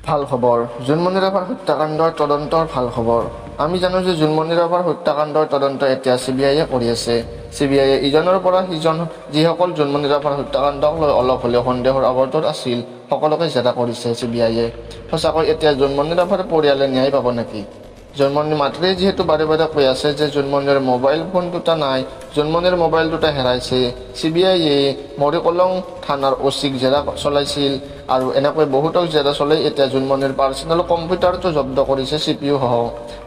ভাল খবৰ, জোনমণি ৰাভাৰ হত্যাকাণ্ডৰ তদন্তৰ ভাল খবৰ। আমি জানো যে জোনমণি ৰাভাৰ হত্যাকাণ্ডৰ তদন্ত এতিয়া চিবিআইয়ে কৰি আছে। চিবিআইয়ে ইজনৰ পৰা সিজন, যিসকল জোনমণি ৰাভাৰ হত্যাকাণ্ডক লৈ অলপ হ'লেও সন্দেহৰ আৱৰ্তত আছিল, সকলোকে জেৰা কৰিছে চিবিআইয়ে। সঁচাকৈ এতিয়া জোনমণি ৰাভাৰ পৰিয়ালে ন্যায় পাব নেকি? জোনমণিৰ মাতৃয়ে যিহেতু বাৰে বাৰে কৈ আছে যে জোনমণিৰ মোবাইল ফোন দুটা নাই, জোনমণিৰ মোবাইল দুটা হেৰাইছে। চিবিআইয়ে মৰিকলং থানাৰ অ'চিক জেৰা চলাইছিল আৰু এনেকৈ বহুতক জেৰা চলাই এতিয়া জোনমণিৰ পাৰ্চনেল কম্পিউটাৰটো জব্দ কৰিছে চিপিইউ সহ।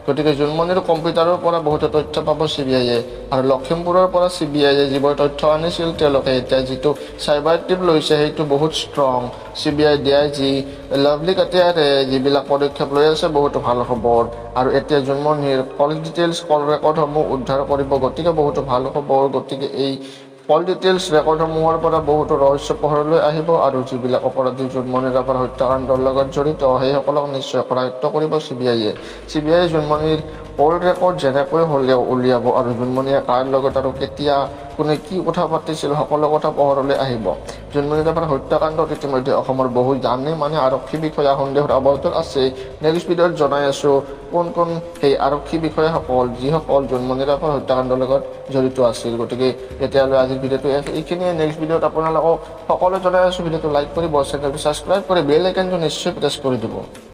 গতিকে জোনমণিৰ কম্পিউটাৰৰ পৰা বহুতো তথ্য পাব চিবিআইয়ে। আৰু লখিমপুৰৰ পৰা চিবিআইয়ে যিবোৰ তথ্য আনিছিল, তেওঁলোকে এতিয়া যিটো চাইবাৰ টিম লৈছে, সেইটো বহুত ষ্ট্ৰং। চিবিআই ডিআইজি লাভলী কাটিয়াৰে যিবিলাক পদক্ষেপ লৈ আছে, বহুতো ভাল খবৰ। আৰু এতিয়া জোনমণিৰ কল ডিটেইলছ, কল ৰেকৰ্ডসমূহ উদ্ধাৰ কৰিব। গতিকে বহুতো ভাল খবৰ। গতিকে এই কল ডিটেইলছ ৰেকৰ্ডসমূহৰ পৰা বহুতো ৰহস্য পোহৰলৈ আহিব আৰু যিবিলাক অপৰাধী জোনমণি ৰাভাৰ হত্যাকাণ্ডৰ লগত জড়িত, সেইসকলক নিশ্চয় কৰায়ত্ব কৰিব চিবিআইয়ে। চিবিআইয়ে জোনমণিৰ কল ৰেকৰ্ড যেনেকৈ হ'লেও উলিয়াব আৰু জোনমণিয়ে কাৰ লগত আৰু কেতিয়া কোনে কি কথা পাতিছিল, সকলো কথা পোহৰলৈ আহিব। জোনমণি ৰাভাৰ হত্যাকাণ্ডত ইতিমধ্যে অসমৰ বহু জানে মানে আৰক্ষী বিষয়া সন্দেহৰ আৱৰ্তত আছে। নেক্সট ভিডিঅ'ত জনাই আছোঁ কোন কোন সেই আৰক্ষী বিষয়াসকল, যিসকল জোনমণি ৰাভাৰ হত্যাকাণ্ডৰ লগত জড়িত আছিল। গতিকে তেতিয়াহ'লে আজিৰ ভিডিঅ'টো এইখিনিয়ে। নেক্সট ভিডিঅ'ত আপোনালোকক সকলো জনাই আছোঁ। ভিডিঅ'টো লাইক কৰিব, চেনেলটো ছাবস্ক্ৰাইব কৰি বেল আইকনটো নিশ্চয় প্ৰেছ কৰি দিব।